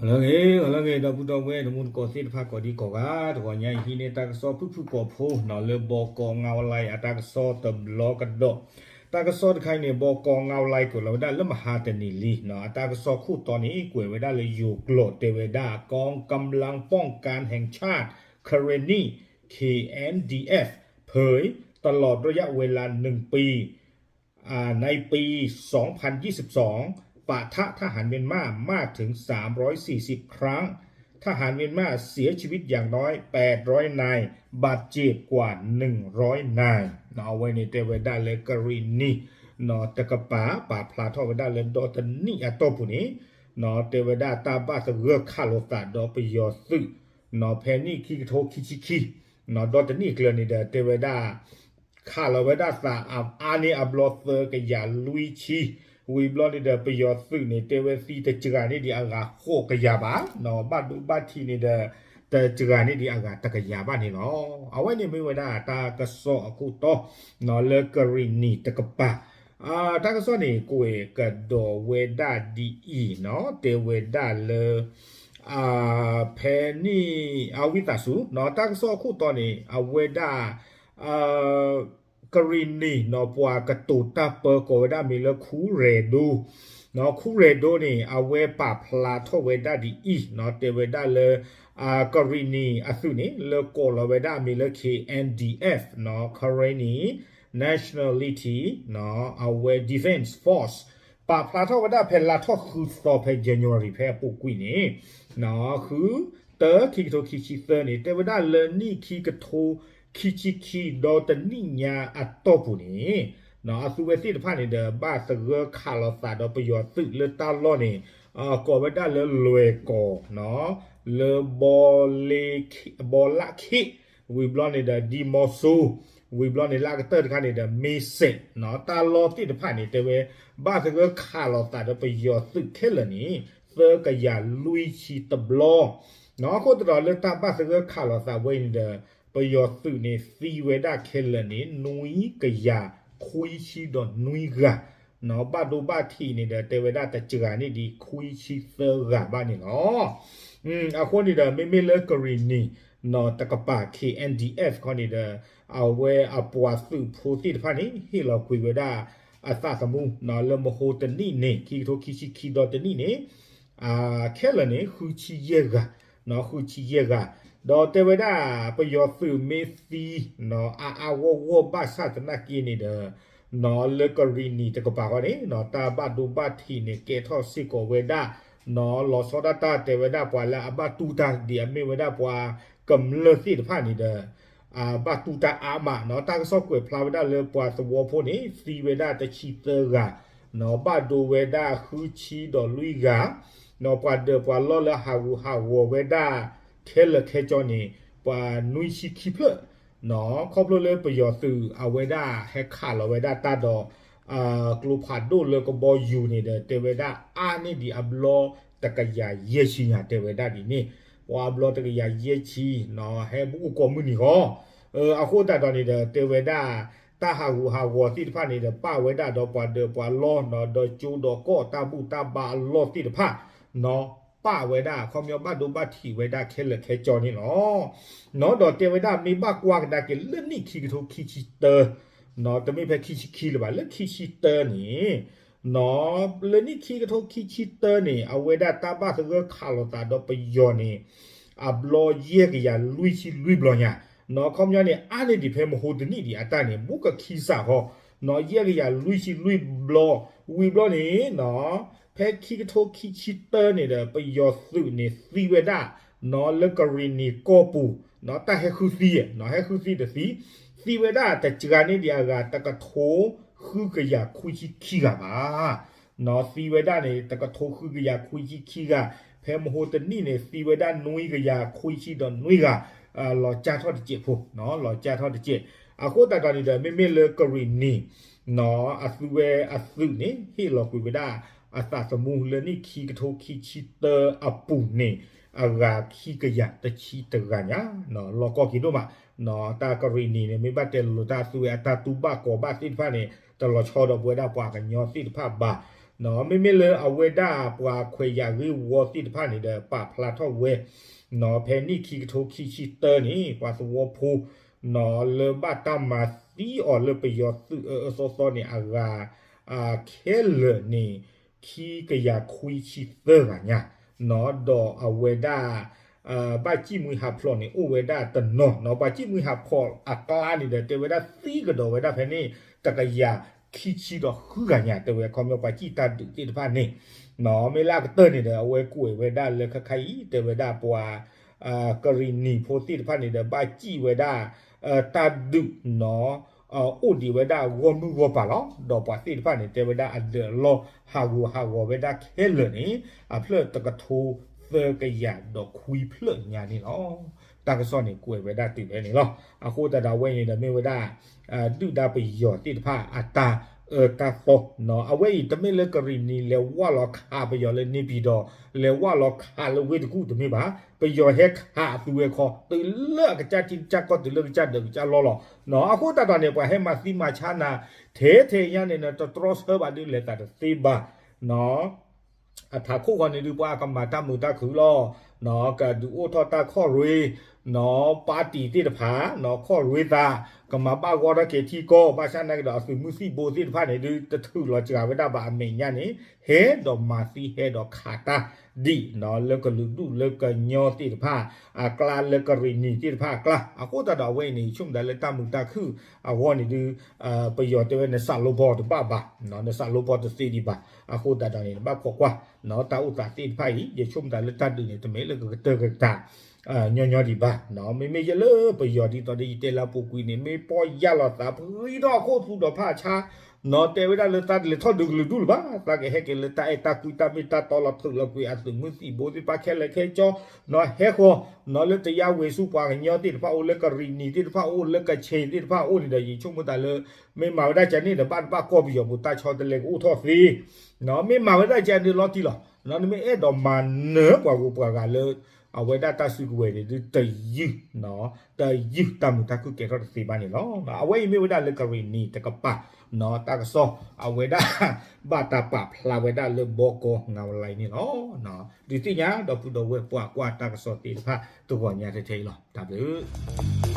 ဂီၤလၢအဂ့ၤ ဂီၤလၢအဂ့ၤ ဒီပုၢ်ဒီဝဲၢ် တံၤသကိးသ့ၣ်တဖၣ် ကိးဒံကိးဂၤ တဂီၤညါအံၤ ဟံးန့ၢ်တၢ်ကစီၣ်ဖုၣ်ဖုၣ်ကိာ်ဖိနီၤ လၢဘီကီးငါဝါလါအတၢ်ကစီၣ်တဘျီကဒီး, တၢ်ကစီၣ်တခါအံၤန့ၣ် ဘီကီးငါဝါလါကွဲးလီၤဝဲဒၣ်လၢမဟါတနံၤလံနီၤ အတၢ်ကစီၣ်ခိၣ်တီန့ၣ် ကွဲးဝဲဒၣ်လၢယိၤကျိာ် တဲဝဲဒၣ် กองกำลังป้องกันแห่งชาติ เคเรนี เคเอ็นดีเอฟ เผย ตลอดระยะเวลาหนึ่งปี ในปี สองพันยี่สิบสอง ปะทะทหารเมียนมา มากถึง สามร้อยสี่สิบ ครั้ง ทหารเมียนมาเสียชีวิตอย่างน้อย แปดร้อย นาย บาดเจ็บกว่า หนึ่งร้อย นาย အဝဲန့ၣ်တဲဝဲဒၣ်လၢကရံၣ်နံၣ် တကပၤ ပာ်ဖျါထီၣ်ဝဲဒၣ်လၢဒီတနံၣ်အတီၢ်ပူၤန့ၣ် တဲဝဲဒၣ်တၢ်ဘၣ်သဂၢၢ်ခးလိာ်သးဒီးပယီၤသုး ဖဲနံၣ်ခံကထိခံဆံခံ ဒီတနံၣ်အကျၢၤန့ၣ်ဒီး တဲဝဲဒၣ် ခးလီၤဝဲဒၣ်သးအါန့ၢ်အဘျီသၢကယၤလွံၢ်ဆံ, ဝံၤဘျီန့ၣ်ဒီး ပယီၤသုးန့ၣ် တဲဝဲသံတစှၤန့ၢ်ဒံးအဂၤဃိးကယၤဘၣ်, ဘၣ်ဒိဘၣ်ထံးန့ၣ်ဒီး တစှၤန့ၢ်ဒံးအဂၤတကယၤဘၣ်န့ၣ်လီၤ. အဝဲန့ၣ်မ့ၢ်ဝဲဒၣ်တၢ်ကစီၣ်အခိၣ်တီ လၢကရံၣ်နံၣ်တကပၤ တၢ်ကစီၣ်န့ၣ် ကွဲးကဒီးဝဲဒၣ်ဒ်အံၤနီၤ တဲဝဲဒၣ်လၢ ဖဲနံၣ်အဝံသးစူၤ တၢ်ကစီၣ်အခိၣ်တီန့ၣ် အဝဲဒၣ် ကရံၣ်နံၣ်နီၤ ပှၤကတိၤတၢ်ပၢကိးဝဲဒၣ်မံၤလၢခူရဲၣ်ဒိ, ခူရဲၣ်ဒိန့ၣ် အဝဲပာ်ဖျါထီၣ်ဝဲဒၣ်ဒ်အံၤနီၤ တဲဝဲဒၣ်လၢ ကရံၣ်နံၣ်အသုးန့ၣ် လၢကိးလီၤဝဲဒၣ်အမံၤလၢ KNDF နီၤ Karenni Nationality အဝဲ Defense Force ပာ်ဖျါထီၣ်ဝဲဒၣ်ဖဲလါထီၣ်ဃုသီဖဲ January ဖဲအပူၤကွံာ်န့ၣ် ဃု တၢ ခံကထိခံဆံသၢန့ၣ် တဲဝဲဒၣ်လၢနံၣ်ခံကထိခံဆံခံ ဒီးတနံၣ်ညါအတီၢ်ပူၤန့ၣ် အသုဝဲသ့ၣ်တဖၣ်န့ၣ်ဒီး ဘၣ်သဂၢၢ်ခးလိာ်သးဒီးပယီၤသုးလၢတၢ်လီၢ်န့ၣ် ကိးဝဲဒၣ်လၢလွဲၢ်ကီၢ် လၢ ဘီလးခ့ၣ် ဝံၤဘျီန့ၣ်ဒီး ဒံမီစိ ဝံၤဘျီန့ၣ်လၢအကတၢၢ်တခါန့ၣ်ဒီး မ့စဲး တၢ်လီၢ်သ့ၣ်တဖၣ်န့ၣ် တဲဝဲ ဘၣ်သဂၢၢ်ခးလိာ်သးဒီးပယီၤသုးခဲလၢာ်န့ၣ် သၢကယၤလွံၢ်ဆံတဘျီ အဃိသတးဒီးလၢတၢ်ဘၣ်သဂၢၢ်ခးလိာ်သးဝဲန့ၣ်ဒီး ပယီၤသုးန့ၣ်သံဝဲဒၣ်ခဲလၢာ်န့ၣ် နွံကယၤခွံဆံဒီးနွံဂၤ ဘၣ်ဒိဘၣ်ထံးန့ၣ်ဒီး တဲဝဲဒၣ်တစှၤန့ၢ်ဒံးခွံဆံသၢဂၤဘၣ်န့ၣ်လီၤ. အဃိန့ၣ်ဒီး မ့မ့ၢ်လၢကရံၣ်နံၣ်နီၤ တကပၤ KNDF ခီန့ၣ်ဒီး အဝဲအပှၤသုးဖိသ့ၣ်တဖၣ်န့ၣ် ဟ့ၣ်လီၤကွံာ်ဝဲဒၣ် အသးသမူ လၢမဟိတနံၣ်န့ၣ် ခံကထိခံဆံခံဒီတနံၣ်န့ၣ် ခဲလၢာ်န့ၣ် ဃုဆံယဲၢ်ဂၤ, ဃုဆံယဲၢ်ဂၤ, ဒီးတဲဝဲဒၣ် ပယီၤသုးမ့ၢ်သံ အါအါဂီၢ်ဂီၢ်ဘၣ်ဆၣ်သနာ်က့န့ၣ်ဒီး လၢကရံၣ်နံၣ်တကပၤဃီန့ၣ် တၢ်ဘၣ်ဒိဘၣ်ထံးန့ၣ် ကဲထီၣ်စ့ၢ်ကီးဝဲဒၣ် လီၤဆီဒၣ်တၢ်တဲဝဲဒၣ်ပှၤလၢအဘၣ်တူၢ်တၢ်ဒ်အမ့ၢ်ဝဲဒၣ်ပှၤကမျၢၢ်သ့ၣ်တဖၣ်န့ၣ်ဒီး ဘၣ်တူၢ်တၢ်အါမးနီၤ, တၢ်ကစီၣ်ကွဲးဖျါဝဲဒၣ်လၢပှၤသဝီဖိန့ၣ် သံဝဲဒၣ်တဆံသၢဂၤ, ဘၣ်ဒိဝဲဒၣ်ဃုဆံဒီးလွံၢ်ဂၤ, ပှၤဒၢးပှၤလီၢ်လၢဟးဂူာ်ဟးဂီၤဝဲဒၣ် ခဲလၢာ်ခဲဆ့န့ၣ် ပှၤနွံဆံခံဖျၢၣ်, ခီဖျိလၢပယီၤသုးအဝဲဒၣ်ဟဲခးလီၤဝဲဒၣ်တၢ်ဒီး ကျိဖးဒိၣ်လၢကဘီယူၤန့ၣ်ဒီး တဲဝဲဒၣ်အါန့ၢ်ဒံးအဘျီတကယၤယဲၢ်ဆံညါ တဲဝဲဒၣ်ဒ်န့ၣ်, ပှၤအဘျီတကယၤယဲၢ်ဆံ ဟဲဘူးကကိးမုၢ်နံၤဃီ အဃိသတးဒီးန့ၣ်ဒီး တဲဝဲဒၣ် တၢ်ဟးဂူာ်ဟးဂီၤသ့ၣ်တဖၣ်န့ၣ်ဒီး ပာ်ဝဲဒၣ်ဒီးပှၤဒၢးပှၤလီၢ်နီၤ ဒီးကၠိဒီးကီၢ်တၢ်ဘူၣ်တၢ်ဘါအလီၢ်သ့ၣ်တဖၣ်နီၤ ပာ်ဝဲဒၣ် ခီပညီဘၣ်ဒိဘၣ်ထံးဝဲဒၣ်ခဲလၢာ်ခဲဆ့န့ၣ်လီၤ. နီၤဒီးတဲဝဲဒၣ်မ့ၢ်ဘၣ်ကွၢ်ကဒါက့ၤလၢနံၣ်ခံကထိခံဆံတၢ တမ့ၢ်ဖဲခံဆံခံလၢၤဘၣ် လၢခံဆံတၢန့ၣ် လၢနံၣ်ခံကထိခံဆံတၢန့ၣ် အဝဲဒၣ်တၢ်ဘၣ်သဂၢၢ်ခးလိာ်သးဒီးပယီၤန့ၣ် အဘျီယဲၢ်ကယၤလွံၢ်ဆံလွံၢ်ဘျီညါ, ခီပညီန့ၣ် အါန့ၢ်ဒံးဖဲမဟိတနံၣ်ဒံးအတၢ်န့ၣ် ဘူးကခံစးဃီ, ယဲၢ်ကယၤလွံၢ်ဆံလွံၢ်ဘျီ, ဝံၤဘျီန့ၣ် ဖဲခံကထိခံဆံတၢန့ၣ်ဒီး ပယီၤသုးန့ၣ်သံဝဲဒၣ် လၢကရံၣ်နံၣ်ကီၢ်ပူၤ တၢ်ဟဲဃုသံ, ဟဲဃုသံတသံ, သံဝဲဒၣ်တစှၤန့ၢ်ဒံးအဂၤ တကထိဃုကယၤခွံဆံခံဂၤဘၣ် သံဝဲဒၣ်န့ၣ် တကထိဃုကယၤခွံဆံခံဂၤ, ဖဲမဟိတနံၣ်န့ၣ် သံဝဲဒၣ်နွံကယၤခွံဆံဒီးနွံဂၤ, လီၤကၢ်ထီၣ်တစဲးဖိ, လီၤကၢ်ထီၣ်တစဲး, အဃိသတးဒီးန့ၣ်ဒီး မ့မ့ၢ်လၢကရံၣ်နံၣ် အသုဝဲအသုးန့ၣ် ဟ့ၣ်လီၤကွံာ်ဝဲဒၣ် အသးသမူလၢနံၣ်ခံကထိခံဆံတၢအပူၤန့ၣ် အဂၤခံကယၤတဆံတဂၤညါ, လီၤကီက့ၤဒိၣ်မး, တၢ်ကရံၣ်နံၣ်န့ၣ် မ့ၢ်ဘၣ်တဲလိာ်တၢ်သုဝဲအတၢ်တူၢ်ဘၣ်ကီၤဘၣ်သ့ၣ်တဖၣ်န့ၣ် တလီၤဆီဒီးပဝဲဒၣ်ပှၤကညီသ့ၣ်တဖၣ်ဘၣ်, မ့မ့ၢ်လၢအဝဲဒၣ်ပှၤခွဲးယာ်ဂ့ၢ်ဝီသ့ၣ်တဖၣ်န့ၣ်ဒီး ပာ်ဖျါထီၣ်ဝဲ ဖဲနံၣ်ခံကထိခံဆံသၢန့ၣ် ပှၤသဝီဖိ လၢဘၣ်တၢ်မၤသံအီၤလၢပယီၤသုးအၢအၢသီသီန့ၣ် အဂၤ ခဲလၢာ်န့ၣ် ခံကယၤခွံဆံသၢဂၤညါ, ဒီးအဝဲဒၣ် ဘၣ်ကံၣ်မှံဟးဖျိးန့ၣ် အိၣ်ဝဲဒၣ်တနီၤ, ပှၤကံၣ်မှံဟးဖျိးအကျါန့ၣ်ဒီး တဲဝဲဒၣ်သံကဒီးဝဲဒၣ်ဖဲန့ၣ် တကယၤခံဆံဒီးဃုဂၤညါ, တဲဝဲခီပညီပှၤကံၣ်တၢ်ဒုးသ့ၣ်တဖၣ်န့ၣ်, မ့ၢ်လၢအကတၢၢ်န့ၣ်ဒီး အဝဲကွဲးဝဲဒၣ်လၢခဲခါအံၤ တဲဝဲဒၣ်ပှၤ ကရံၣ်နံၤဖိသ့ၣ်တဖၣ်န့ၣ်ဒီး ဘၣ်ကံၣ်ဝဲဒၣ် တၢ်ဒုးနီၤ အိၣ်ဒံးဝဲဒၣ်ဂီၢ်မုၢ်ဂီၢ်ပၤလီၤ. ဒီးပှၤသ့ၣ်တဖၣ်န့ၣ် တဲဝဲဒၣ်အဒၢးအလီၢ်ဟးဂူာ်ဟးဂီၤဝဲဒၣ်ခဲလၢာ်န့ၣ် အဖျၢၣ်တကထိသၢကယၤဒီးခွံဖျၢၣ်ညါန့ၣ်လီၤ. တၢ်ကစီၣ်န့ၣ်ကွဲးဝဲဒၣ်တုၤဖဲန့ၣ်လီၤ. အဃိသတးဒီးအဝဲအံၤန့ၣ်ဒီးမ့ၢ်ဝဲဒၣ် ဒုၣ်ဒါပယီၤသ့ၣ်တဖၣ်အတၢ်အၢတၢ်သီ, အဝဲအံၤတမ့ၢ်လၢကရံၣ်နံၤလဲၤဝၢ်လီၤခးပယီၤလၢန့ၣ်ပံၤဒီး လဲၤဝၢ်လီၤခးလၢဝ့ၢ်တကူၣ်တမ့ၢ်ဘၣ်, ပယီၤဟဲခးအသုဝဲခီ တုၤလၢအကစၢ်ထံကစၢ်ကီၢ် တုၤလၢကစၢ်ဒၢးကစၢ်လီၢ်လီၤ. အဃိသတးဒီးန့ၣ် ပှၤဟဲမၤသံမၤဆါနၤ ထဲထဲညါန့ၣ် နတတြီဆၢဘၣ်ဒုးလဲၤသးတသ့ဘၣ် အထးခိၣ်ဃီန့ၣ်ဒုး ပှၤကမၤတၢ်မုာ်တၢ်ခုၣ်လီၤ, ကဒုးအိၣ်ထီၣ်တၢ်ခီၣ်ရ့, ပၣ်တံၣ်သ့ၣ်တဖၣ် ခီၣ်ရ့သး ကမၤဘၣ်ဂီၢ်ထီၣ်က့ၤထံကီၢ်, ဘၣ်ဆၣ်နာ်က့ဒီး အသုးမုၢ်သံၣ်ဘိသ့ၣ်တဖၣ်န့ၣ်ဒုး တထုးလီၤစှၤဝဲဒၣ်ဘၣ်အမဲာ်ညါန့ၣ် ဟဲဒီးမၤသံဟဲဒီးခးတၢ်ဒံး လၢကလုာ်ဒူၣ်လၢကညီသ့ၣ်တဖၣ်အကျါ လၢကရံၣ်နံၤသ့ၣ်တဖၣ်အကျါ, အဃိသတးဒီးအဝဲအံၤန့ၣ် ယဆိကမိၣ်သးလၢတၢ်မုာ်တၢ်ခုၣ်အဂီၢ်န့ၣ်ဒုး ပယီၤတဲဝဲ နစးလိဖီတဘၣ်ဘၣ်, နစးလိဖီတသ့ဒံးဘၣ်, အဃိသတးဒီးန့ၣ် နဘၣ်ခိးကွၢ် တၢ်အိၣ်သးသ့ၣ်တဖၣ်အံၤ ယဆိကမိၣ်သးလၢတၢ်ဒုးန့ၣ် တမ့ၢ်လၢကကတၢၢ်ကတၢၢ် ညီညီဒံးဘၣ်, မ့မ့ၢ်ယဲလၢပယီၤဒ်သိးဒီးယတဲလၢအပူၤကွံာ်န့ၣ် မ့ၢ်ပီၢ်ယၢ်လီၤသးဖှံထီၣ်အခိၣ်သူဒီးဖးဆါ တဲဝဲဒၣ်လၢသးတလဲၤထီၣ်ဒုးကလုာ်ဒူၣ်လၢၤဘၣ်, သးကဟဲက့ၤလၢတၢ်အဲၣ်တၢ်ကွံတၢ်မ့ၢ်တၢ်တီလီၤထုးလီၤကွံာ်အသုးမုၢ်သံၣ်ဘိသ့ၣ်တဖၣ်ခဲလၢာ်ခဲဆ့ ဟဲဃီၤ လၢတယါဝ့ၤဆူပှၤကညီသ့ၣ်တဖၣ်အိၣ် လၢကရံၣ်နံၤသ့ၣ်တဖၣ်အိၣ် လၢကဆ့ၣ်သ့ၣ်တဖၣ်အိၣ်န့ၣ်ဒီး ယဆိကမိၣ်သးလၢ မ့ၢ်မၤဝဲဒၣ်ကဲန့ၣ်ဒီး ဘၣ်တဘၣ်ကီၢ်ပယီၤပူၤတၢ်ဆီတလဲကအိၣ်ထီၣ်သ့, မ့ၢ်မၤဝဲဒၣ်ကဲန့ၣ်လီၤတံၢ်လီၤ, နမ့ၢ်အဲၣ်ဒိးမၤနၢၤပှၤဂုၤပှၤဂၤလၢ အဝဲဒၣ်တၢ်စုကဝဲၤန့ၣ်ဒုးတယုၢ် တယုၢ်တၢ်မုာ်တၢ်ခုၣ်ကဲထီၣ်တသ့ဘၣ်န့ၣ်လီၤ. အဝဲအံၤမ့ၢ်ဝဲဒၣ်လၢကရံၣ်နံၤတကပၤ တၢ်ကစီၣ် အဝဲဒၣ် ဘၣ်တၢ်ပာ်ဖျါဝဲဒၣ်လၢဘီကီ ငါဝလံ န့ၣ်လီၤ. ဒုးသ့ၣ်ညါဒီပုၢ်ဒီဝဲၢ်ပှၤကွၢ်တၢ်ကစီၣ်သ့ၣ်တဖၣ်တဂီၤညါထဲထဲအံၤလီၤ. တၢ်ဘျုး